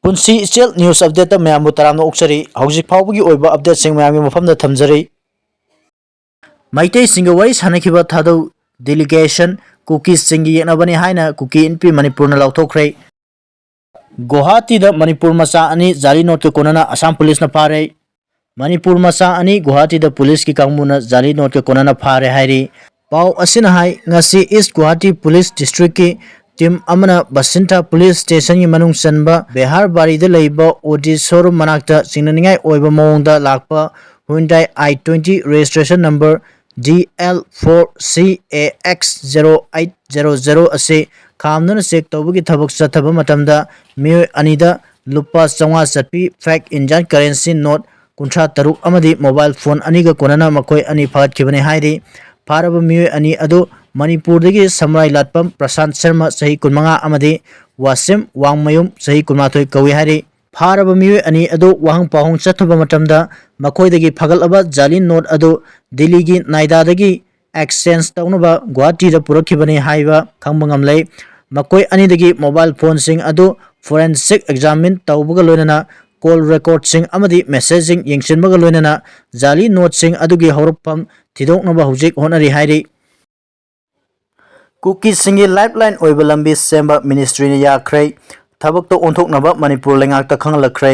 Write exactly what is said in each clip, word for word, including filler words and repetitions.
ꯄꯨꯟꯁꯤ ꯏꯆꯦꯜ news update ꯇ ꯃꯌꯥꯝꯕꯨ ꯇꯔꯥꯝꯅ ꯑꯣꯛꯆꯔꯤ꯫ ꯍꯧꯖꯤꯛ ꯐꯥꯎꯕꯒꯤ ꯑꯣꯏꯕ update ꯁꯤꯡ ꯃꯌꯥꯝꯒꯤ ꯃꯐꯝꯗ ꯊꯝꯖꯔꯤ꯫ ꯃꯩꯇꯩꯁꯤꯡꯒ ꯋꯥꯔꯤ ꯁꯥꯅꯈꯤꯕ ꯊꯥꯗꯧ delegation ꯀꯨꯀꯤꯁꯤꯡꯒꯤ ꯌꯦꯛꯅꯕꯅꯤ ꯍꯥꯏꯅ ꯀꯨꯀꯤ ꯏꯟꯄꯤ ꯃꯅꯤꯄꯨꯔꯅ ꯂꯥꯎꯊꯣꯛꯈ꯭ꯔꯦ꯫ ꯒꯨꯋꯥꯍꯥꯇꯤꯗ ꯃꯅꯤꯄꯨꯔ ꯃꯆꯥ ꯑꯅꯤ ꯖꯥꯂꯤ ꯅꯣꯠꯀ ꯀꯣꯟꯅꯅ ꯑꯁꯥꯝ ꯄꯨꯂꯤꯁꯅ ꯐꯥꯔꯦ꯫ ꯃꯅꯤꯄꯨꯔ ꯃꯆꯥ ꯑꯅꯤ ꯒꯨꯋꯥꯍꯥꯇꯤꯗ ꯄꯨꯂꯤꯁꯀꯤ ꯀꯥꯡꯕꯨꯅ ꯖꯥꯂꯤ ꯅꯣꯠꯀ ꯀꯣꯟꯅꯅ ꯐꯥꯔꯦ ꯍꯥꯏꯔꯤ꯫ ꯄꯥꯎ ꯑꯁꯤꯅ ꯍꯥꯏ, ꯉꯁꯤ East Guwahati Police District ꯀꯤ team ꯑꯃꯅ ꯕꯁꯤꯟꯊꯥ police station ꯒꯤ ꯃꯅꯨꯡ ꯆꯟꯕ ꯕꯦꯍꯥꯔ ꯕꯥꯔꯤꯗ ꯂꯩꯕ Audi showroom ꯃꯅꯥꯛꯇ ꯆꯤꯡꯅꯅꯤꯡꯉꯥꯏ ꯑꯣꯏꯕ ꯃꯑꯣꯡꯗ ꯂꯥꯛꯄ Hyundai i twenty registration number D L four C A X zero eight zero zero ꯑꯁꯤ ꯈꯥꯝꯗꯨꯅ check ꯇꯧꯕꯒꯤ ꯊꯕꯛ ꯆꯠꯊꯕ ꯃꯇꯝꯗ ꯃꯤꯑꯣꯏ ꯑꯅꯤꯗ ꯂꯨꯄꯥ ꯆꯥꯝꯃꯉꯥ ꯆꯠꯄꯤ fake Indian currency note ꯀꯨꯟꯊ꯭ꯔꯥ ꯇꯔꯨꯛ ꯑꯃꯗꯤ mobile phone ꯑꯅꯤꯒ ꯀꯣꯟꯅꯅ ꯃꯈꯣꯏ ꯑꯅꯤ ꯐꯥꯒꯠꯈꯤꯕꯅꯤ ꯍꯥꯏꯔꯤ꯫ ꯐꯥꯔꯕ ꯃꯤꯑꯣꯏ ꯑꯅꯤ ꯑꯗꯨ ꯃꯅꯤꯄꯨꯔꯗꯒꯤ ꯁꯃꯨꯔꯥꯏ ꯂꯥꯠꯄꯝ ꯄ꯭ꯔꯁꯥꯟꯠ ꯁꯔꯃ ꯆꯍꯤ ꯀꯨꯟꯃꯉꯥ ꯑꯃꯗꯤ ꯋꯥꯁꯤꯝ ꯋꯥꯡꯃꯌꯨꯝ ꯆꯍꯤ ꯀꯨꯟꯃꯥꯊꯣꯏ ꯀꯧꯏ ꯍꯥꯏꯔꯤ꯫ ꯐꯥꯔꯕ ꯃꯤꯑꯣꯏ ꯑꯅꯤ ꯑꯗꯨ ꯋꯥꯍꯪ ꯄꯥꯎꯍꯪ ꯆꯠꯊꯕ ꯃꯇꯝꯗ ꯃꯈꯣꯏꯗꯒꯤ ꯐꯒꯠꯂꯕ ꯖꯥꯂꯤ ꯅꯣꯠ ꯑꯗꯨ ꯗꯤꯜꯂꯤꯒꯤ ꯅꯥꯏꯗꯥꯗꯒꯤ exchange ꯇꯧꯅꯕ ꯒꯨꯋꯥꯍꯥꯇꯤꯗ ꯄꯨꯔꯛꯈꯤꯕꯅꯤ ꯍꯥꯏꯕ ꯈꯪꯕ ꯉꯝꯂꯦ꯫ ꯃꯈꯣꯏ ꯑꯅꯤꯗꯒꯤ mobile phoneꯁꯤꯡ ꯑꯗꯨ forensic examine ꯇꯧꯕꯒ ꯂꯣꯏꯅꯅ call recordꯁꯤꯡ ꯑꯃꯗꯤ messageꯁꯤꯡ ꯌꯦꯡꯁꯤꯟꯕꯒ ꯂꯣꯏꯅꯅ ꯖꯥꯂꯤ ꯅꯣꯠꯁꯤꯡ ꯑꯗꯨꯒꯤ ꯍꯧꯔꯛꯐꯝ ꯊꯤꯗꯣꯛꯅꯕ ꯍꯧꯖꯤꯛ ꯍꯣꯠꯅꯔꯤ ꯍꯥꯏꯔꯤ꯫ ꯀꯨꯀꯤꯁꯤꯡꯒꯤ lifeline ꯑꯣꯏꯕ ꯂꯝꯕꯤ ꯁꯦꯝꯕ ministryꯅ ꯌꯥꯈ꯭ꯔꯦ꯫ ꯊꯕꯛꯇ ꯑꯣꯟꯊꯣꯛꯅꯕ Manipur ꯂꯩꯉꯥꯛꯇ ꯈꯪꯍꯜꯂꯛꯈ꯭ꯔꯦ꯫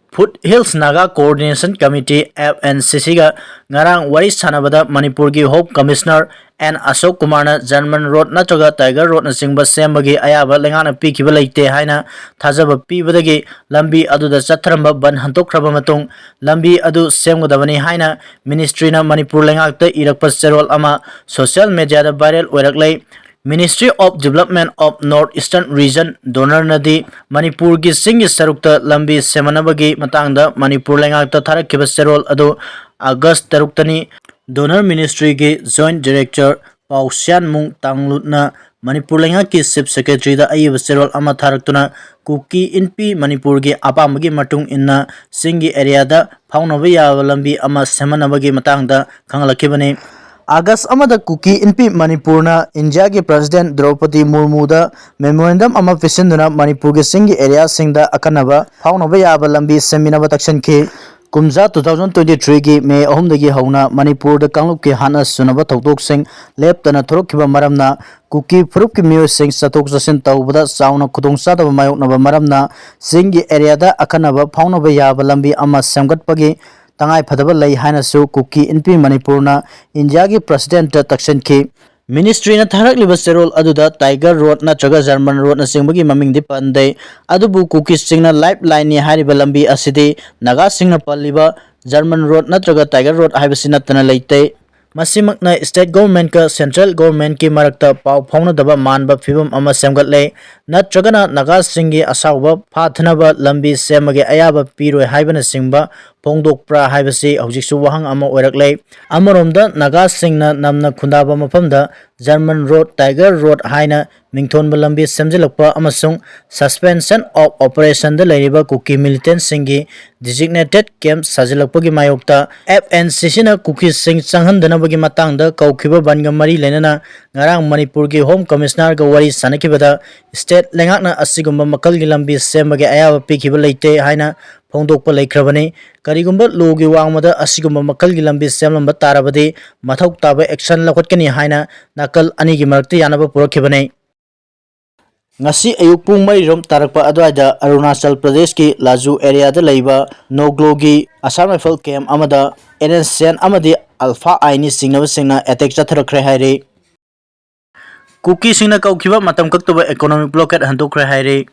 Foothills Naga Coordination Committee, F N C C ꯒ ꯉꯔꯥꯡ ꯋꯥꯔꯤ ꯁꯥꯟꯅꯕꯗ ꯃꯅꯤꯄꯨꯔꯒꯤ Home Commissioner N ꯑꯁꯣꯛ ꯀꯨꯃꯥꯔꯅ German road ꯅꯠꯇ꯭ꯔꯒ Tiger roadꯅꯆꯤꯡꯕ ꯁꯦꯝꯕꯒꯤ ꯑꯌꯥꯕ ꯂꯩꯉꯥꯛꯅ ꯄꯤꯈꯤꯕ ꯂꯩꯇꯦ ꯍꯥꯏꯅ ꯊꯥꯖꯕ ꯄꯤꯕꯗꯒꯤ ꯂꯝꯕꯤ ꯑꯗꯨꯗ ꯆꯠꯊꯔꯝꯕ ꯕꯟ ꯍꯟꯗꯣꯛꯈ꯭ꯔꯕ ꯃꯇꯨꯡ ꯂꯝꯕꯤ ꯑꯗꯨ ꯁꯦꯝꯒꯗꯕꯅꯤ ꯍꯥꯏꯅ ministryꯅ ꯃꯅꯤꯄꯨꯔ ꯂꯩꯉꯥꯛꯇ ꯏꯔꯛꯄ ꯆꯦꯔꯣꯜ ꯑꯃ social mediaꯗ viral ꯑꯣꯏꯔꯛꯂꯦ꯫ Ministry of Development of North Eastern Region, DoNERꯅꯗꯤ ꯃꯅꯤꯄꯨꯔꯒꯤ ꯆꯤꯡꯒꯤ ꯁꯔꯨꯛꯇ ꯂꯝꯕꯤ ꯁꯦꯝꯅꯅꯕꯒꯤ ꯃꯇꯥꯡꯗ ꯃꯅꯤꯄꯨꯔ ꯂꯩꯉꯥꯛꯇ ꯊꯥꯔꯛꯈꯤꯕ ꯆꯦꯔꯣꯜ ꯑꯗꯨ August ꯇꯔꯨꯛꯇꯅꯤ꯫ DoNER ministryꯒꯤ Joint Director ꯄꯥꯎꯁ꯭ꯌꯥꯟꯃꯨꯡ ꯇꯥꯡꯂꯨꯠꯅ Manipur ꯂꯩꯉꯥꯛꯀꯤ Chief Secretaryꯗ ꯑꯏꯕ ꯆꯦꯔꯣꯜ ꯑꯃ ꯊꯥꯔꯛꯇꯨꯅ ꯀꯨꯀꯤ ꯏꯟꯄꯤ ꯃꯅꯤꯄꯨꯔꯒꯤ ꯑꯄꯥꯝꯕꯒꯤ ꯃꯇꯨꯡ ꯏꯟꯅ ꯆꯤꯡꯒꯤ areaꯗ ꯐꯥꯎꯅꯕ ꯌꯥꯕ ꯂꯝꯕꯤ ꯑꯃ ꯁꯦꯝꯍꯟꯅꯕꯒꯤ ꯃꯇꯥꯡꯗ ꯈꯪꯍꯜꯂꯛꯈꯤꯕꯅꯤ꯫ ꯑꯥꯒꯁ ꯑꯃꯗ ꯀꯨꯀꯤ ꯏꯟꯄꯤ ꯃꯅꯤꯄꯨꯔꯅ ꯏꯟꯗꯤꯌꯥꯒꯤ ꯄ꯭ꯔꯁꯤꯗꯦꯟ ꯗ꯭ꯔꯧꯄꯗꯤ ꯃꯨꯔꯃꯨꯗ ꯃꯦꯃꯣꯔꯦꯟꯗꯝ ꯑꯃ ꯄꯤꯁꯤꯟꯗꯨꯅ ꯃꯅꯤꯄꯨꯔꯒꯤ ꯆꯤꯡꯒꯤ ꯑꯦꯔꯤꯌꯥꯁꯤꯡꯗ ꯑꯈꯟꯅꯕ ꯐꯥꯎꯅꯕ ꯌꯥꯕ ꯂꯝꯕꯤ ꯁꯦꯝꯃꯤꯟꯅꯕ ꯇꯛꯁꯤꯟꯈꯤ꯫ ꯀꯨꯝꯖꯥ two thousand twenty threeꯒꯤ ꯃꯦ ꯑꯍꯨꯝꯗꯒꯤ ꯍꯧꯅ ꯃꯅꯤꯄꯨꯔꯗ ꯀꯥꯡꯂꯨꯞꯀꯤ ꯍꯥꯠꯅ ꯁꯨꯅꯕ ꯊꯧꯗꯣꯛꯁꯤꯡ ꯂꯦꯞꯇꯅ ꯊꯣꯔꯛꯈꯤꯕ ꯃꯔꯝꯅ ꯀꯨꯀꯤ ꯐꯨꯔꯨꯞꯀꯤ ꯃꯤꯑꯣꯏꯁꯤꯡ ꯆꯠꯊꯣꯛ ꯆꯠꯁꯤꯟ ꯇꯧꯕꯗ ꯆꯥꯎꯅ ꯈꯨꯗꯣꯡꯆꯥꯗꯕ ꯃꯥꯌꯣꯛꯅꯕ ꯃꯔꯝꯅ ꯆꯤꯡꯒꯤ ꯑꯦꯔꯤꯌꯥꯗ ꯑꯈꯟꯅꯕ ꯐꯥꯎꯅꯕ ꯌꯥꯕ ꯂꯝꯕꯤ ꯑꯃ ꯁꯦꯝꯒꯠꯄꯒꯤ ꯇꯉꯥꯏꯐꯗꯕ ꯂꯩ ꯍꯥꯏꯅꯁꯨ ꯀꯨꯀꯤ ꯏꯟꯄꯤ ꯃꯅꯤꯄꯨꯔꯅ ꯏꯟꯗꯤꯌꯥꯒꯤ ꯄ꯭ꯔꯁꯤꯗꯦꯟꯠꯇ ꯇꯛꯁꯤꯟꯈꯤ꯫ ꯃꯤꯅꯤꯁꯇ꯭ꯔꯤꯅ ꯊꯥꯔꯛꯂꯤꯕ ꯆꯦꯔꯣꯜ ꯑꯗꯨꯗ ꯇꯥꯏꯒꯔ ꯔꯣꯗ ꯅꯠꯇ꯭ꯔꯒ ꯖꯔꯃꯟ ꯔꯣꯗꯅꯆꯤꯡꯕꯒꯤ ꯃꯃꯤꯡꯗꯤ ꯄꯟꯗꯦ꯫ ꯑꯗꯨꯕꯨ ꯀꯨꯀꯤꯁꯤꯡꯅ ꯂꯥꯏꯐ ꯂꯥꯏꯟꯅꯤ ꯍꯥꯏꯔꯤꯕ ꯂꯝꯕꯤ ꯑꯁꯤꯗꯤ ꯅꯥꯒꯥꯁꯤꯡꯅ ꯄꯜꯂꯤꯕ ꯖꯔꯃꯟ ꯔꯣꯗ ꯅꯠꯇ꯭ꯔꯒ ꯇꯥꯏꯒꯔ ꯔꯣꯗ ꯍꯥꯏꯕꯁꯤ ꯅꯠꯇꯅ ꯂꯩꯇꯦ꯫ ꯃꯁꯤꯃꯛꯅ ꯁ꯭ꯇꯦꯠ ꯒꯣꯚꯔꯟꯃꯦꯟꯠꯀ ꯁꯦꯟꯇ꯭ꯔꯦꯜ ꯒꯣꯚꯔꯟꯃꯦꯟꯠꯀꯤ ꯃꯔꯛꯇ ꯄꯥꯎ ꯐꯥꯎꯅꯗꯕ ꯃꯥꯟꯕ ꯐꯤꯚꯝ ꯑꯃ ꯁꯦꯝꯒꯠꯂꯦ, ꯅꯠꯇ꯭ꯔꯒꯅ ꯅꯥꯒꯥꯁꯤꯡꯒꯤ ꯑꯁꯥꯎꯕ ꯐꯥꯊꯅꯕ ꯂꯝꯕꯤ ꯁꯦꯝꯕꯒꯤ ꯑꯌꯥꯕ ꯄꯤꯔꯣꯏ ꯍꯥꯏꯕꯅꯆꯤꯡꯕ ꯐꯣꯡꯗꯣꯛꯄ꯭ꯔꯥ ꯍꯥꯏꯕꯁꯤ ꯍꯧꯖꯤꯛꯁꯨ ꯋꯥꯍꯪ ꯑꯃ ꯑꯣꯏꯔꯛꯂꯦ꯫ ꯑꯃꯔꯣꯝꯗ ꯅꯥꯒꯥꯁꯤꯡꯅ ꯅꯝꯅ ꯈꯨꯟꯗꯥꯕ ꯃꯐꯝꯗ ꯖꯔꯃꯟ ꯔꯣꯗ, ꯇꯥꯏꯒꯔ ꯔꯣꯗ ꯍꯥꯏꯅ ꯃꯤꯡꯊꯣꯟꯕ ꯂꯝꯕꯤ ꯁꯦꯝꯖꯤꯜꯂꯛꯄ ꯑꯃꯁꯨꯡ suspension of operationꯗ ꯂꯩꯔꯤꯕ ꯀꯨꯀꯤ ꯃꯤꯂꯤꯇꯦꯟꯠꯁꯤꯡꯒꯤ designated camp ꯁꯥꯖꯤꯜꯂꯛꯄꯒꯤ ꯃꯥꯌꯣꯛꯇ ꯑꯦꯐ ꯑꯦꯟ ꯁꯤ ꯁꯤꯅ ꯀꯨꯀꯤꯁꯤꯡ ꯆꯪꯍꯟꯗꯅꯕꯒꯤ ꯃꯇꯥꯡꯗ ꯀꯧꯈꯤꯕ ꯕꯟꯒ ꯃꯔꯤ ꯂꯩꯅꯅ ꯉꯔꯥꯡ ꯃꯅꯤꯄꯨꯔꯒꯤ ꯍꯣꯝ ꯀꯃꯤꯁꯅꯔꯒ ꯋꯥꯔꯤ ꯁꯥꯅꯈꯤꯕꯗ ꯁ꯭ꯇꯦꯠ ꯂꯩꯉꯥꯛꯅ ꯑꯁꯤꯒꯨꯝꯕ ꯃꯈꯜꯒꯤ ꯂꯝꯕꯤ ꯁꯦꯝꯕꯒꯤ ꯑꯌꯥꯕ ꯄꯤꯈꯤꯕ ꯂꯩꯇꯦ ꯍꯥꯏꯅ ꯐꯣꯡꯗꯣꯛꯄ ꯂꯩꯈ꯭ꯔꯕꯅꯤ꯫ ꯀꯔꯤꯒꯨꯝꯕ ꯂꯣꯒꯤ ꯋꯥꯡꯃꯗ ꯑꯁꯤꯒꯨꯝꯕ ꯃꯈꯜꯒꯤ ꯂꯝꯕꯤ ꯁꯦꯝꯂꯝꯕ ꯇꯥꯔꯕꯗꯤ ꯃꯊꯧ ꯇꯥꯕ action ꯂꯧꯈꯠꯀꯅꯤ ꯍꯥꯏꯅ ꯅꯥꯀꯜ ꯑꯅꯤꯒꯤ ꯃꯔꯛꯇ ꯌꯥꯅꯕ ꯄꯨꯔꯛꯈꯤꯕꯅꯤ꯫ ꯉꯁꯤ ꯑꯌꯨꯛ ꯄꯨꯡ ꯃꯔꯤꯔꯣꯝ ꯇꯥꯔꯛꯄ ꯑꯗꯨꯋꯥꯏꯗ ꯑꯔꯨꯅꯥꯆꯜ ꯄ꯭ꯔꯗꯦꯁꯀꯤ ꯂꯥꯖꯨ ꯑꯦꯔꯤꯌꯥꯗ ꯂꯩꯕ ꯅꯣꯒ꯭ꯂꯣꯒꯤ ꯑꯁꯥꯝ ꯔꯥꯏꯐꯜ ꯀꯦꯝꯞ ꯑꯃꯗ ꯑꯦꯟ ꯑꯦꯁ ꯑꯦꯟ ꯑꯃꯗꯤ ꯑꯜꯐꯥ ꯑꯥꯏꯅꯤ ꯆꯤꯡꯅꯕꯁꯤꯡꯅ ꯑꯦꯇꯦꯛ ꯆꯠꯊꯔꯛꯈ꯭ꯔꯦ ꯍꯥꯏꯔꯤ꯫ ꯀꯨꯀꯤꯁꯤꯡꯅ ꯀꯧꯈꯤꯕ ꯃꯇꯝ ꯀꯛꯇꯕ ꯏꯀꯣꯅꯣꯃꯤꯛ ꯕ꯭ꯂꯣꯀꯦꯠ ꯍꯟꯗꯣꯛꯈ꯭ꯔꯦ ꯍꯥꯏꯔꯤ꯫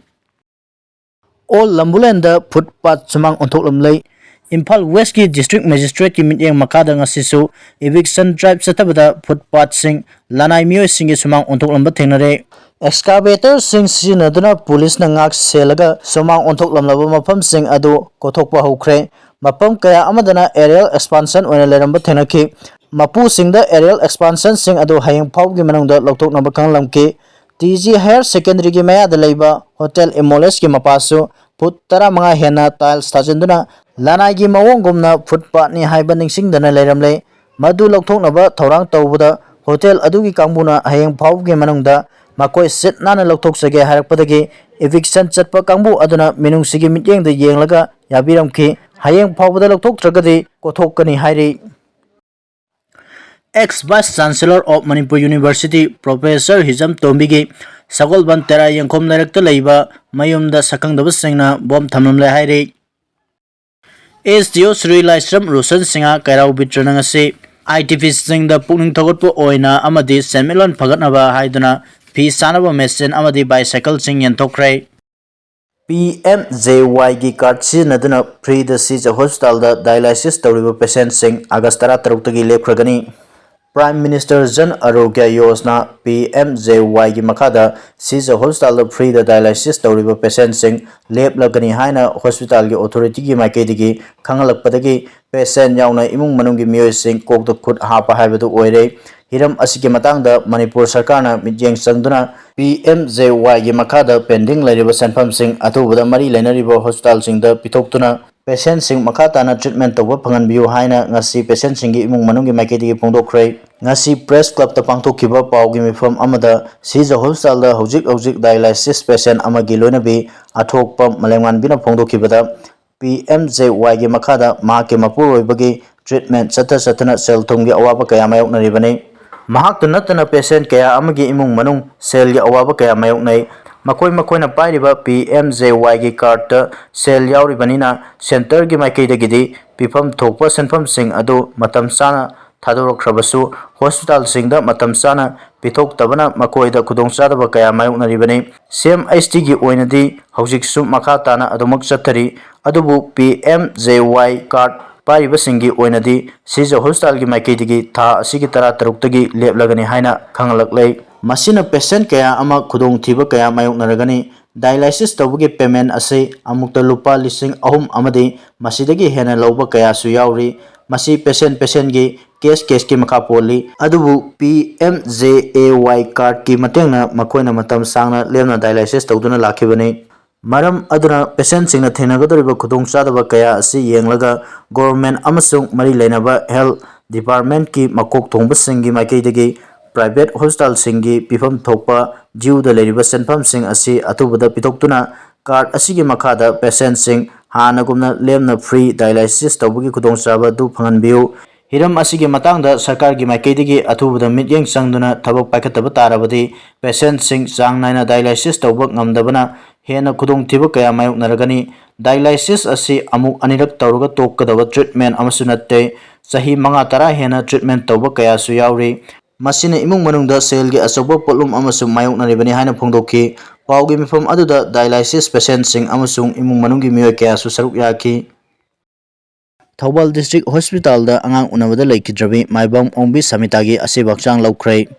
ꯑꯣꯜ ꯂꯝꯕꯨꯂꯦꯟꯗ ꯐꯨꯠ ꯄꯥꯠ ꯁꯨꯃꯥꯡ ꯑꯣꯟꯊꯣꯛꯂꯝꯂꯦ꯫ ꯏꯝꯐꯥꯜ ꯋꯦꯁꯀꯤ ꯗꯤꯁꯇ꯭ꯔꯤꯛ ꯃꯦꯖꯤꯁꯇ꯭ꯔꯦꯠꯀꯤ ꯃꯤꯠꯌꯦꯡ ꯃꯈꯥꯗ ꯉꯁꯤꯁꯨ ꯏꯚꯤꯛꯁꯟ ꯗ꯭ꯔꯥꯏꯚ ꯆꯠꯊꯕꯗ ꯐꯨꯠ ꯄꯥꯠꯁꯤꯡ ꯂꯅꯥꯏ ꯃꯤꯑꯣꯏꯁꯤꯡꯒꯤ ꯁꯨꯃꯥꯡ ꯑꯣꯟꯊꯣꯛꯂꯝꯕ ꯊꯦꯡꯅꯔꯦ꯫ ꯑꯦꯛꯁꯀꯥꯚꯦꯇꯔꯁꯤꯡ ꯁꯤꯖꯤꯟꯅꯗꯨꯅ ꯄꯨꯂꯤꯁꯅ ꯉꯥꯛ ꯁꯦꯜꯂꯒ ꯁꯨꯃꯥꯡ ꯑꯣꯟꯊꯣꯛꯂꯝꯂꯕ ꯃꯐꯝꯁꯤꯡ ꯑꯗꯨ ꯀꯣꯊꯣꯛꯄ ꯍꯧꯈ꯭ꯔꯦ꯫ ꯃꯐꯝ ꯀꯌꯥ ꯑꯃꯗꯅ aerial expansion ꯑꯣꯏꯅ ꯂꯩꯔꯝꯕ ꯊꯦꯡꯅꯈꯤ꯫ ꯃꯄꯨꯁꯤꯡꯗ aerial expansionꯁꯤꯡ ꯑꯗꯨ ꯍꯌꯦꯡ ꯐꯥꯎꯕꯒꯤ ꯃꯅꯨꯡꯗ ꯂꯧꯊꯣꯛꯅꯕ ꯈꯪꯍꯜꯂꯝꯈꯤ꯫ ꯇꯤ ꯖꯤ ꯍꯥꯌꯔ ꯁꯦꯀꯦꯟꯗꯔꯤꯒꯤ ꯃꯌꯥꯗ ꯂꯩꯕ ꯍꯣꯇꯦꯜ ꯏꯃꯣꯂꯦꯁꯀꯤ ꯃꯄꯥꯁꯨ ꯐꯨꯠ ꯇꯔꯥꯃꯉꯥ ꯍꯦꯟꯅ ꯇꯥꯏꯜꯁ ꯊꯥꯖꯤꯟꯗꯨꯅ ꯂꯅꯥꯏꯒꯤ ꯃꯑꯣꯡꯒꯨꯝꯅ ꯐꯨꯠ ꯄꯥꯠꯅꯤ ꯍꯥꯏꯕ ꯅꯤꯡꯁꯤꯡꯗꯅ ꯂꯩꯔꯝꯂꯦ꯫ ꯃꯗꯨ ꯂꯧꯊꯣꯛꯅꯕ ꯊꯧꯔꯥꯡ ꯇꯧꯕꯗ ꯍꯣꯇꯦꯜ ꯑꯗꯨꯒꯤ ꯀꯥꯡꯕꯨꯅ ꯍꯌꯦꯡ ꯐꯥꯎꯕꯒꯤ ꯃꯅꯨꯡꯗ ꯃꯈꯣꯏ ꯁꯤꯠ ꯅꯥꯟꯅ ꯂꯧꯊꯣꯛꯆꯒꯦ ꯍꯥꯏꯔꯛꯄꯗꯒꯤ eviction ꯆꯠꯄ ꯀꯥꯡꯕꯨ ꯑꯗꯨꯅ ꯃꯤꯅꯨꯡꯁꯤꯒꯤ ꯃꯤꯠꯌꯦꯡꯗ ꯌꯦꯡꯂꯒ ꯌꯥꯕꯤꯔꯝꯈꯤ꯫ ꯍꯌꯦꯡ ꯐꯥꯎꯕꯗ ꯂꯧꯊꯣꯛꯇ꯭ꯔꯒꯗꯤ ꯀꯣꯊꯣꯛꯀꯅꯤ ꯍꯥꯏꯔꯤ꯫ Ex Vice Chancellor of Manipur University Professor ꯍꯤꯖꯝ ꯇꯣꯝꯕꯤꯒꯤ ꯁꯒꯣꯜꯕꯟ ꯇꯦꯔꯥ ꯌꯦꯡꯈꯣꯝ ꯂꯩꯔꯛꯇ ꯂꯩꯕ ꯃꯌꯨꯝꯗ ꯁꯛꯈꯪꯗꯕꯁꯤꯡꯅ ꯕꯣꯝ ꯊꯝꯂꯝꯂꯦ ꯍꯥꯏꯔꯤ꯫ ꯑꯦꯁ ꯗꯤ ꯑꯣ ꯁ꯭ꯔꯤ ꯂꯥꯏꯁ꯭ꯔꯝ ꯔꯣꯁꯟ ꯁꯤꯡꯍ ꯀꯩꯔꯥꯎ ꯕꯤꯇ꯭ꯔꯅ ꯉꯁꯤ ꯑꯥꯏ ꯇꯤ ꯚꯤꯁꯤꯡꯗ ꯄꯨꯛꯅꯤꯡ ꯊꯧꯒꯠꯄ ꯑꯣꯏꯅ ꯑꯃꯗꯤ ꯁꯦꯟꯃꯤꯠꯂꯣꯟ ꯐꯒꯠꯅꯕ ꯍꯥꯏꯗꯨꯅ ꯐꯤ ꯁꯥꯅꯕ ꯃꯦꯆꯤꯟ ꯑꯃꯗꯤ bicycleꯁꯤꯡ ꯌꯦꯟꯊꯣꯛꯈ꯭ꯔꯦ꯫ ꯄꯤ ꯑꯦꯝ ꯖꯦ ꯋꯥꯏꯒꯤ card ꯁꯤꯖꯤꯟꯅꯗꯨꯅ freeꯗ ꯁꯤꯖ ꯍꯣꯁꯄꯤꯇꯥꯜꯗ dialysis ꯇꯧꯔꯤꯕ patientꯁꯤꯡ ꯑꯥꯒꯁ ꯇꯔꯥꯇꯔꯨꯛꯇꯒꯤ ꯂꯦꯞꯈ꯭ꯔꯒꯅꯤ꯫ Prime Minister Jan Arogya Yojana, P M J ꯋꯥꯏꯒꯤ ꯃꯈꯥꯗ ꯁꯤꯖ ꯍꯣꯁꯄꯤꯇꯥꯜꯗ freeꯗ dialysis ꯇꯧꯔꯤꯕ patientꯁꯤꯡ ꯂꯦꯞꯂꯒꯅꯤ ꯍꯥꯏꯅ ꯍꯣꯁꯄꯤꯇꯥꯜꯒꯤ authorityꯒꯤ ꯃꯥꯏꯀꯩꯗꯒꯤ ꯈꯪꯍꯜꯂꯛꯄꯗꯒꯤ patient ꯌꯥꯎꯅ ꯏꯃꯨꯡ ꯃꯅꯨꯡꯒꯤ ꯃꯤꯑꯣꯏꯁꯤꯡ ꯀꯣꯛꯇ ꯈꯨꯠ ꯍꯥꯞꯄ ꯍꯥꯏꯕꯗꯨ ꯑꯣꯏꯔꯦ꯫ ꯍꯤꯔꯝ ꯑꯁꯤꯒꯤ ꯃꯇꯥꯡꯗ ꯃꯅꯤꯄꯨꯔ ꯁꯔꯀꯥꯔꯅ ꯃꯤꯠꯌꯦꯡ ꯆꯪꯗꯨꯅ ꯄꯤ ꯑꯦꯝ ꯖꯦ ꯋꯥꯏꯒꯤ ꯃꯈꯥꯗ pending ꯂꯩꯔꯤꯕ ꯁꯦꯟꯐꯝꯁꯤꯡ ꯑꯊꯨꯕꯗ ꯃꯔꯤ ꯂꯩꯅꯔꯤꯕ ꯍꯣꯁꯄꯤꯇꯥꯜꯁꯤꯡꯗ ꯄꯤꯊꯣꯛꯇꯨꯅ patientꯁꯤꯡ ꯃꯈꯥ ꯇꯥꯅ treatment ꯇꯧꯕ ꯐꯪꯍꯟꯕꯤꯌꯨ ꯍꯥꯏꯅ ꯉꯁꯤ patientꯁꯤꯡꯒꯤ ꯏꯃꯨꯡ ꯃꯅꯨꯡꯒꯤ ꯃꯥꯏꯀꯩꯗꯒꯤ ꯐꯣꯡꯗꯣꯛꯈ꯭ꯔꯦ꯫ ꯉꯁꯤ Press Clubꯇ ꯄꯥꯡꯊꯣꯛꯈꯤꯕ ꯄꯥꯎꯒꯤ ꯃꯤꯐꯝ ꯑꯃꯗ ꯁꯤꯖ ꯍꯣꯁꯄꯤꯇꯥꯜꯗ ꯍꯧꯖꯤꯛ ꯍꯧꯖꯤꯛ dialysis patient ꯑꯃꯒꯤ ꯂꯣꯏꯅꯕꯤ ꯑꯊꯣꯛꯄ ꯃꯥꯂꯦꯝꯉꯥꯟꯕꯤꯅ ꯐꯣꯡꯗꯣꯛꯈꯤꯕꯗ, ꯄꯤ ꯑꯦꯝ ꯖꯦ ꯋꯥꯏꯒꯤ ꯃꯈꯥꯗ ꯃꯍꯥꯛꯀꯤ ꯃꯄꯨꯔꯣꯏꯕꯒꯤ treatment ꯆꯠꯊ ꯆꯠꯊꯅ ꯁꯦꯜ ꯊꯨꯝꯒꯤ ꯑꯋꯥꯕ ꯀꯌꯥ ꯃꯥꯌꯣꯛꯅꯔꯤꯕꯅꯤ꯫ ꯃꯍꯥꯛꯇ ꯅꯠꯇꯅ patient ꯀꯌꯥ ꯑꯃꯒꯤ ꯏꯃꯨꯡ ꯃꯅꯨꯡ ꯁꯦꯜꯒꯤ ꯑꯋꯥꯕ ꯀꯌꯥ ꯃꯥꯌꯣꯛꯅꯩ꯫ ꯃꯈꯣꯏ ꯃꯈꯣꯏꯅ ꯄꯥꯏꯔꯤꯕ ꯄꯤ ꯑꯦꯝ ꯖꯦ ꯋꯥꯏꯒꯤ cardꯇ ꯁꯦꯜ ꯌꯥꯎꯔꯤꯕꯅꯤꯅ centreꯒꯤ ꯃꯥꯏꯀꯩꯗꯒꯤꯗꯤ ꯄꯤꯐꯝ ꯊꯣꯛꯄ ꯁꯦꯟꯐꯝꯁꯤꯡ ꯑꯗꯨ ꯃꯇꯝ ꯆꯥꯅ ꯊꯥꯗꯣꯔꯛꯈ꯭ꯔꯕꯁꯨ ꯍꯣꯁꯄꯤꯇꯥꯜꯁꯤꯡꯗ ꯃꯇꯝ ꯆꯥꯅ ꯄꯤꯊꯣꯛꯇꯕꯅ ꯃꯈꯣꯏꯗ ꯈꯨꯗꯣꯡꯆꯥꯗꯕ ꯀꯌꯥ ꯃꯥꯌꯣꯛꯅꯔꯤꯕꯅꯤ꯫ ꯁꯤ ꯑꯦꯝ ꯑꯩꯆ ꯇꯤꯒꯤ ꯑꯣꯏꯅꯗꯤ ꯍꯧꯖꯤꯛꯁꯨ ꯃꯈꯥ ꯇꯥꯅ ꯑꯗꯨꯃꯛ ꯆꯠꯊꯔꯤ, ꯑꯗꯨꯕꯨ ꯄꯤ ꯑꯦꯝ ꯖꯦ ꯋꯥꯏ card ꯄꯥꯏꯔꯤꯕꯁꯤꯡꯒꯤ ꯑꯣꯏꯅꯗꯤ ꯁꯤꯖ ꯍꯣꯁꯄꯤꯇꯥꯜꯒꯤ ꯃꯥꯏꯀꯩꯗꯒꯤ ꯊꯥ ꯑꯁꯤꯒꯤ ꯇꯔꯥꯇꯔꯨꯛꯇꯒꯤ ꯂꯦꯞꯂꯒꯅꯤ ꯍꯥꯏꯅ ꯈꯪꯍꯜꯂꯛꯂꯦ꯫ ꯃꯁꯤꯅ patient ꯀꯌꯥ ꯑꯃ ꯈꯨꯗꯣꯡꯊꯤꯕ ꯀꯌꯥ ꯃꯥꯌꯣꯛꯅꯔꯒꯅꯤ꯫ Dialysis ꯇꯧꯕꯒꯤ payment ꯑꯁꯤ ꯑꯃꯨꯛꯇ ꯂꯨꯄꯥ ꯂꯤꯁꯤꯡ ꯑꯍꯨꯝ ꯑꯃꯗꯤ ꯃꯁꯤꯗꯒꯤ ꯍꯦꯟꯅ ꯂꯧꯕ ꯀꯌꯥꯁꯨ ꯌꯥꯎꯔꯤ꯫ ꯃꯁꯤ patient patientꯒꯤ case caseꯀꯤ ꯃꯈꯥ ꯄꯣꯜꯂꯤ꯫ ꯑꯗꯨꯕꯨ ꯄꯤ ꯑꯦꯝ ꯖꯦ ꯑꯦ ꯋꯥꯏ cardꯀꯤ ꯃꯇꯦꯡꯅ ꯃꯈꯣꯏꯅ ꯃꯇꯝ ꯁꯥꯡꯅ ꯂꯦꯝꯅ dialysis ꯇꯧꯗꯨꯅ ꯂꯥꯛꯈꯤꯕꯅꯤ꯫ ꯃꯔꯝ ꯑꯗꯨꯅ patientꯁꯤꯡꯅ ꯊꯦꯡꯅꯒꯗꯧꯔꯤꯕ ꯈꯨꯗꯣꯡꯆꯥꯗꯕ ꯀꯌꯥ ꯑꯁꯤ ꯌꯦꯡꯂꯒ government ꯑꯃꯁꯨꯡ ꯃꯔꯤ ꯂꯩꯅꯕ health Departmentꯀꯤ ꯃꯀꯣꯛ ꯊꯣꯡꯕꯁꯤꯡꯒꯤ ꯃꯥꯏꯀꯩꯗꯒꯤ private hospitalꯁꯤꯡꯒꯤ ꯄꯤꯐꯝ ꯊꯣꯛꯄ dueꯗ ꯂꯩꯔꯤꯕ ꯁꯦꯟꯐꯝꯁꯤꯡ ꯑꯁꯤ ꯑꯊꯨꯕꯗ ꯄꯤꯊꯣꯛꯇꯨꯅ card ꯑꯁꯤꯒꯤ ꯃꯈꯥꯗ patientꯁꯤꯡ ꯍꯥꯟꯅꯒꯨꯝꯅ ꯂꯦꯝꯅ free dialysis ꯇꯧꯕꯒꯤ ꯈꯨꯗꯣꯡꯆꯥꯕ ꯑꯗꯨ ꯐꯪꯍꯟꯕꯤꯌꯨ꯫ ꯍꯤꯔꯝ ꯑꯁꯤꯒꯤ ꯃꯇꯥꯡꯗ ꯁꯔꯀꯥꯔꯒꯤ ꯃꯥꯏꯀꯩꯗꯒꯤ ꯑꯊꯨꯕꯗ ꯃꯤꯠꯌꯦꯡ ꯆꯪꯗꯨꯅ ꯊꯕꯛ ꯄꯥꯏꯈꯠꯇꯕ ꯇꯥꯔꯕꯗꯤ patientꯁꯤꯡ ꯆꯥꯡ ꯅꯥꯏꯅ dialysis ꯇꯧꯕ ꯉꯝꯗꯕꯅ ꯍꯦꯟꯅ ꯈꯨꯗꯣꯡꯊꯤꯕ ꯀꯌꯥ ꯃꯥꯌꯣꯛꯅꯔꯒꯅꯤ꯫ Dialysis ꯑꯁꯤ ꯑꯃꯨꯛ ꯑꯅꯤꯔꯛ ꯇꯧꯔꯒ ꯇꯣꯛꯀꯗꯕ treatment ꯑꯃꯁꯨ ꯅꯠꯇꯦ꯫ ꯆꯍꯤ ꯃꯉꯥ ꯇꯔꯥ ꯍꯦꯟꯅ treatment ꯇꯧꯕ ꯀꯌꯥꯁꯨ ꯌꯥꯎꯔꯤ꯫ ꯃꯁꯤꯅ ꯏꯃꯨꯡ ꯃꯅꯨꯡꯗ ꯁꯦꯜꯒꯤ ꯑꯆꯧꯕ ꯄꯣꯠꯂꯨꯝ ꯑꯃꯁꯨ ꯃꯥꯌꯣꯛꯅꯔꯤꯕꯅꯤ ꯍꯥꯏꯅ ꯐꯣꯡꯗꯣꯛꯈꯤ꯫ ꯄꯥꯎꯒꯤ ꯃꯤꯐꯝ ꯑꯗꯨꯗ dialysis patientꯁꯤꯡ ꯑꯃꯁꯨꯡ ꯏꯃꯨꯡ ꯃꯅꯨꯡꯒꯤ ꯃꯤꯑꯣꯏ ꯀꯌꯥꯁꯨ ꯁꯔꯨꯛ ꯌꯥꯈꯤ꯫ ꯊꯧꯕꯥꯜ District Hospitalꯗ ꯑꯉꯥꯡ ꯎꯅꯕꯗ ꯂꯩꯈꯤꯗ꯭ꯔꯕꯤ ꯃꯥꯏꯕꯝ ꯑꯣꯡꯕꯤ ꯁꯃꯤꯇꯥꯒꯤ ꯑꯁꯤꯕ ꯍꯛꯆꯥꯡ ꯂꯧꯈ꯭ꯔꯦ꯫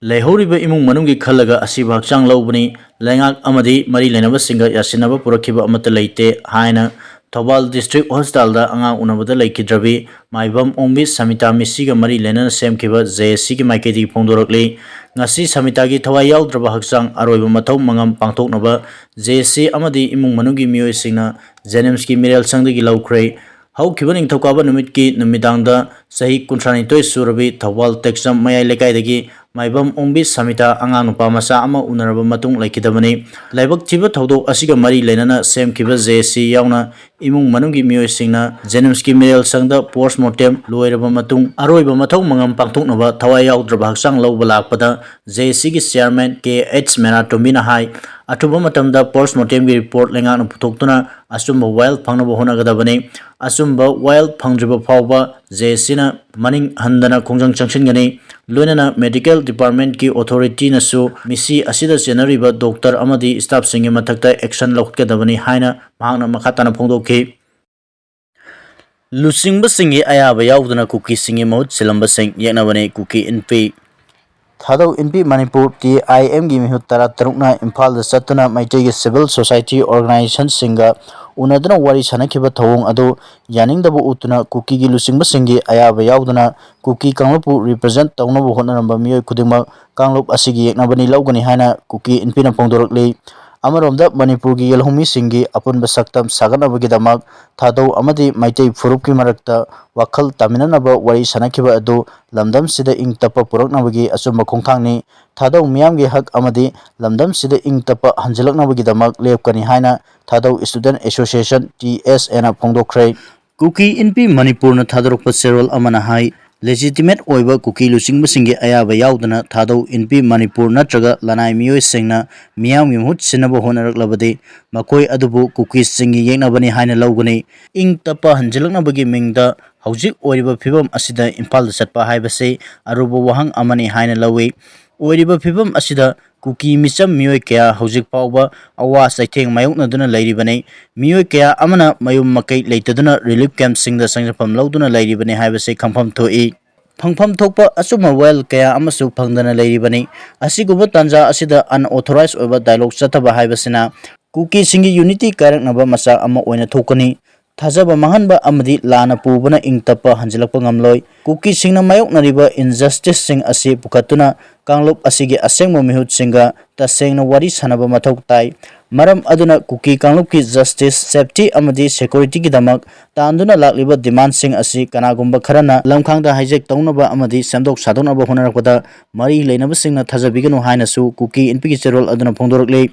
ꯂꯩꯍꯧꯔꯤꯕ ꯏꯃꯨꯡ ꯃꯅꯨꯡꯒꯤ ꯈꯜꯂꯒ ꯑꯁꯤꯕ ꯍꯛꯆꯥꯡ ꯂꯧꯕꯅꯤ, ꯂꯩꯉꯥꯛ ꯑꯃꯗꯤ ꯃꯔꯤ ꯂꯩꯅꯕꯁꯤꯡꯒ ꯌꯥꯁꯤꯟꯅꯕ ꯄꯨꯔꯛꯈꯤꯕ ꯑꯃꯠꯇ ꯂꯩꯇꯦ ꯍꯥꯏꯅ ꯊꯧꯕꯥꯜ District Hospitalꯗ ꯑꯉꯥꯡ ꯎꯅꯕꯗ ꯂꯩꯈꯤꯗ꯭ꯔꯕꯤ ꯃꯥꯏꯕꯝ ꯑꯣꯡꯕꯤ ꯁꯃꯤꯇꯥ ꯃꯤꯁꯤꯒ ꯃꯔꯤ ꯂꯩꯅꯅ ꯁꯦꯝꯈꯤꯕ JACꯒꯤ ꯃꯥꯏꯀꯩꯗꯒꯤ ꯐꯣꯡꯗꯣꯔꯛꯂꯤ꯫ ꯉꯁꯤ ꯁꯃꯤꯇꯥꯒꯤ ꯊꯋꯥꯏ ꯌꯥꯎꯗ꯭ꯔꯕ ꯍꯛꯆꯥꯡ ꯑꯔꯣꯏꯕ ꯃꯊꯧ ꯃꯉꯝ ꯄꯥꯡꯊꯣꯛꯅꯕ JAC ꯑꯃꯗꯤ ꯏꯃꯨꯡ ꯃꯅꯨꯡꯒꯤ ꯃꯤꯑꯣꯏꯁꯤꯡꯅ JNIMSꯀꯤ ꯃꯤꯔꯦꯜ ꯁꯪꯗꯒꯤ ꯂꯧꯈ꯭ꯔꯦ꯫ ꯍꯧꯈꯤꯕ ꯅꯤꯡꯊꯧꯀꯥꯕ ꯅꯨꯃꯤꯠꯀꯤ ꯅꯨꯃꯤꯗꯥꯡꯗ ꯆꯍꯤ ꯀꯨꯟꯊ꯭ꯔꯥꯅꯤꯊꯣꯏ ꯁꯨꯔꯕꯤ ꯊꯧꯕꯥꯜ ꯇꯦꯛꯆꯝ ꯃꯌꯥꯏ ꯂꯩꯀꯥꯏꯗꯒꯤ ꯃꯥꯏꯕꯝ ꯑꯣꯡꯕꯤ ꯁꯃꯤꯇꯥ ꯑꯉꯥꯡ ꯅꯨꯄꯥ ꯃꯆꯥ ꯑꯃ ꯎꯅꯔꯕ ꯃꯇꯨꯡ ꯂꯩꯈꯤꯗꯕꯅꯤ꯫ ꯂꯥꯏꯕꯛ ꯊꯤꯕ ꯊꯧꯗꯣꯛ ꯑꯁꯤꯒ ꯃꯔꯤ ꯂꯩꯅꯅ ꯁꯦꯝꯈꯤꯕ JAC ꯌꯥꯎꯅ ꯏꯃꯨꯡ ꯃꯅꯨꯡꯒꯤ ꯃꯤꯑꯣꯏꯁꯤꯡꯅ JNIMSꯀꯤ ꯃꯤꯔꯦꯜ ꯁꯪꯗ post mortem ꯂꯣꯏꯔꯕ ꯃꯇꯨꯡ ꯑꯔꯣꯏꯕ ꯃꯊꯧ ꯃꯉꯝ ꯄꯥꯡꯊꯣꯛꯅꯕ ꯊꯋꯥꯏ ꯌꯥꯎꯗ꯭ꯔꯕ ꯍꯛꯆꯥꯡ ꯂꯧꯕ ꯂꯥꯛꯄꯗ JACꯒꯤ chairman K H ꯃꯦꯔꯥꯇꯣꯝꯕꯤꯅ ꯍꯥꯏ, ꯑꯊꯨꯕ ꯃꯇꯝꯗ post mortemꯒꯤ report ꯂꯩꯉꯥꯛꯅ ꯄꯨꯊꯣꯛꯇꯨꯅ ꯑꯆꯨꯝꯕ ꯋꯥꯌꯦꯜ ꯐꯪꯅꯕ ꯍꯣꯠꯅꯒꯗꯕꯅꯤ꯫ ꯑꯆꯨꯝꯕ ꯋꯥꯌꯦꯜ ꯐꯪꯗ꯭ꯔꯤꯕ ꯐꯥꯎꯕ JACꯅ ꯃꯅꯤꯡ ꯍꯟꯗꯅ ꯈꯣꯡꯖꯪ ꯆꯪꯁꯤꯟꯒꯅꯤ꯫ ꯂꯣꯏꯅꯅ medical departmentꯀꯤ authorityꯅꯁꯨ ꯃꯤꯁꯤ ꯑꯁꯤꯗ ꯆꯦꯟꯅꯔꯤꯕ doctor ꯑꯃꯗꯤ staffꯁꯤꯡꯒꯤ ꯃꯊꯛꯇ action ꯂꯧꯈꯠꯀꯗꯕꯅꯤ ꯍꯥꯏꯅ ꯃꯍꯥꯛꯅ ꯃꯈꯥ ꯇꯥꯅ ꯐꯣꯡꯗꯣꯛꯈꯤ꯫ ꯂꯨꯆꯤꯡꯕꯁꯤꯡꯒꯤ ꯑꯌꯥꯕ ꯌꯥꯎꯗꯅ ꯀꯨꯀꯤꯁꯤꯡꯒꯤ ꯃꯍꯨꯠ ꯁꯤꯜꯂꯝꯕꯁꯤꯡ ꯌꯦꯛꯅꯕꯅꯤ ꯀꯨꯀꯤ ꯏꯟꯄꯤ꯫ ꯊꯥꯗꯧ ꯏꯟꯄꯤ ꯃꯅꯤꯄꯨꯔ TIMꯒꯤ ꯃꯤꯍꯨꯠ ꯇꯔꯥꯇꯔꯨꯛꯅ ꯏꯝꯐꯥꯜꯗ ꯆꯠꯇꯨꯅ ꯃꯩꯇꯩꯒꯤ civil society organizationꯁꯤꯡꯒ ꯎꯅꯗꯨꯅ ꯋꯥꯔꯤ ꯁꯥꯅꯈꯤꯕ ꯊꯧꯑꯣꯡ ꯑꯗꯨ ꯌꯥꯅꯤꯡꯗꯕ ꯎꯠꯇꯨꯅ ꯀꯨꯀꯤꯒꯤ ꯂꯨꯆꯤꯡꯕꯁꯤꯡꯒꯤ ꯑꯌꯥꯕ ꯌꯥꯎꯗꯅ ꯀꯨꯀꯤ ꯀꯥꯡꯂꯨꯞꯄꯨ represent ꯇꯧꯅꯕ ꯍꯣꯠꯅꯔꯝꯕ ꯃꯤꯑꯣꯏ ꯈꯨꯗꯤꯡꯃꯛ ꯀꯥꯡꯂꯨꯞ ꯑꯁꯤꯒꯤ ꯌꯦꯛꯅꯕꯅꯤ ꯂꯧꯒꯅꯤ ꯍꯥꯏꯅ ꯀꯨꯀꯤ ꯏꯟꯄꯤꯅ ꯐꯣꯡꯗꯣꯔꯛꯂꯤ꯫ ꯑꯃꯔꯣꯝꯗ ꯃꯅꯤꯄꯨꯔꯒꯤ ꯌꯦꯜꯍꯧꯃꯤꯁꯤꯡꯒꯤ ꯑꯄꯨꯟꯕ ꯁꯛꯇꯝ ꯁꯥꯒꯠꯅꯕꯒꯤꯗꯃꯛ ꯊꯥꯗꯧ ꯑꯃꯗꯤ ꯃꯩꯇꯩ ꯐꯨꯔꯨꯞꯀꯤ ꯃꯔꯛꯇ ꯋꯥꯈꯜ ꯇꯥꯃꯤꯟꯅꯅꯕ ꯋꯥꯔꯤ ꯁꯥꯅꯈꯤꯕ ꯑꯗꯨ ꯂꯝꯗꯝꯁꯤꯗ ꯏꯪ ꯇꯞꯄ ꯄꯨꯔꯛꯅꯕꯒꯤ ꯑꯆꯨꯝꯕ ꯈꯣꯡꯊꯥꯡꯅꯤ꯫ ꯊꯥꯗꯧ ꯃꯤꯌꯥꯝꯒꯤ ꯍꯛ ꯑꯃꯗꯤ ꯂꯝꯗꯝꯁꯤꯗ ꯏꯪ ꯇꯞꯄ ꯍꯟꯖꯤꯜꯂꯛꯅꯕꯒꯤꯗꯃꯛ ꯂꯦꯞꯀꯅꯤ ꯍꯥꯏꯅ ꯊꯥꯗꯧ Student Association, T S A ꯅ ꯐꯣꯡꯗꯣꯛꯈ꯭ꯔꯦ꯫ ꯀꯨꯀꯤ ꯏꯟꯄꯤ ꯃꯅꯤꯄꯨꯔꯅ ꯊꯥꯗꯣꯔꯛꯄ ꯆꯦꯔꯣꯜ ꯑꯃꯅ ꯍꯥꯏ, legitimate ꯑꯣꯏꯕ ꯀꯨꯀꯤ ꯂꯨꯆꯤꯡꯕꯁꯤꯡꯒꯤ ꯑꯌꯥꯕ ꯌꯥꯎꯗꯅ ꯊꯥꯗꯧ ꯏꯟꯄꯤ ꯃꯅꯤꯄꯨꯔ ꯅꯠꯇ꯭ꯔꯒ ꯂꯅꯥꯏ ꯃꯤꯑꯣꯏꯁꯤꯡꯅ ꯃꯤꯌꯥꯝꯒꯤ ꯃꯍꯨꯠ ꯁꯤꯟꯅꯕ ꯍꯣꯠꯅꯔꯛꯂꯕꯗꯤ ꯃꯈꯣꯏ ꯑꯗꯨꯕꯨ ꯀꯨꯀꯤꯁꯤꯡꯒꯤ ꯌꯦꯛꯅꯕꯅꯤ ꯍꯥꯏꯅ ꯂꯧꯒꯅꯤ꯫ ꯏꯪ ꯇꯞꯄ ꯍꯟꯖꯤꯜꯂꯛꯅꯕꯒꯤ ꯃꯤꯡꯗ ꯍꯧꯖꯤꯛ ꯑꯣꯏꯔꯤꯕ ꯐꯤꯕꯝ ꯑꯁꯤꯗ ꯏꯝꯐꯥꯜꯗ ꯆꯠꯄ ꯍꯥꯏꯕꯁꯤ ꯑꯔꯨꯕ ꯋꯥꯍꯪ ꯑꯃꯅꯤ ꯍꯥꯏꯅ ꯂꯧꯏ꯫ ꯑꯣꯏꯔꯤꯕ ꯐꯤꯕꯝ ꯑꯁꯤꯗ ꯀꯨꯀꯤ ꯃꯤꯆꯝ ꯃꯤꯑꯣꯏ ꯀꯌꯥ ꯍꯧꯖꯤꯛ ꯐꯥꯎꯕ ꯑꯋꯥ ꯆꯩꯊꯦꯡ ꯃꯥꯌꯣꯛꯅꯗꯨꯅ ꯂꯩꯔꯤꯕꯅꯤ꯫ ꯃꯤꯑꯣꯏ ꯀꯌꯥ ꯑꯃꯅ ꯃꯌꯨꯝ ꯃꯀꯩ ꯂꯩꯇꯗꯨꯅ relief camp ꯁꯤꯡꯗ ꯆꯪꯖꯐꯝ ꯂꯧꯗꯨꯅ ꯂꯩꯔꯤꯕꯅꯤ ꯍꯥꯏꯕꯁꯤ ꯈꯪꯐꯝ ꯊꯣꯛꯏ꯫ ꯐꯪꯐꯝ ꯊꯣꯛꯄ ꯑꯆꯨꯝꯕ ꯋꯥꯌꯦꯜ ꯀꯌꯥ ꯑꯃꯁꯨ ꯐꯪꯗꯅ ꯂꯩꯔꯤꯕꯅꯤ꯫ ꯑꯁꯤꯒꯨꯝꯕ ꯇꯥꯟꯖꯥ ꯑꯁꯤꯗ unauthorized ꯑꯣꯏꯕ dialogue ꯆꯠꯊꯕ ꯍꯥꯏꯕꯁꯤꯅ ꯀꯨꯀꯤꯁꯤꯡꯒꯤ unity ꯀꯥꯏꯔꯛꯅꯕ ꯃꯆꯥꯛ ꯑꯃ ꯑꯣꯏꯅ ꯊꯣꯛꯀꯅꯤ꯫ ꯊꯥꯖꯕ ꯃꯥꯡꯍꯟꯕ ꯑꯃꯗꯤ ꯂꯥꯟꯅ ꯄꯨꯕꯅ ꯏꯪ ꯇꯞꯄ ꯍꯟꯖꯤꯜꯂꯛꯄ ꯉꯝꯂꯣꯏ꯫ ꯀꯨꯀꯤꯁꯤꯡꯅ ꯃꯥꯌꯣꯛꯅꯔꯤꯕ injustice ꯁꯤꯡ ꯑꯁꯤ ꯄꯨꯈꯠꯇꯨꯅ ꯀꯥꯡꯂꯨꯞ ꯑꯁꯤꯒꯤ ꯑꯁꯦꯡꯕ ꯃꯤꯍꯨꯠꯁꯤꯡꯒ ꯇꯁꯦꯡꯅ ꯋꯥꯔꯤ ꯁꯥꯅꯕ ꯃꯊꯧ ꯇꯥꯏ꯫ ꯃꯔꯝ ꯑꯗꯨꯅ ꯀꯨꯀꯤ ꯀꯥꯡꯂꯨꯞꯀꯤ justice, safety ꯑꯃꯗꯤ security ꯒꯤꯗꯃꯛ ꯇꯥꯟꯗꯨꯅ ꯂꯥꯛꯂꯤꯕ demand ꯁꯤꯡ ꯑꯁꯤ ꯀꯅꯥꯒꯨꯝꯕ ꯈꯔꯅ ꯂꯝꯈꯥꯡꯗ hijack ꯇꯧꯅꯕ ꯑꯃꯗꯤ ꯁꯦꯝꯗꯣꯛ ꯁꯥꯗꯣꯛꯅꯕ ꯍꯣꯠꯅꯔꯛꯄꯗ ꯃꯔꯤ ꯂꯩꯅꯕꯁꯤꯡꯅ ꯊꯥꯖꯕꯤꯒꯅꯨ ꯍꯥꯏꯅꯁꯨ ꯀꯨꯀꯤ ꯏꯟꯄꯤꯒꯤ ꯆꯦꯔꯣꯜ ꯑꯗꯨꯅ ꯐꯣꯡꯗꯣꯔꯛꯂꯤ꯫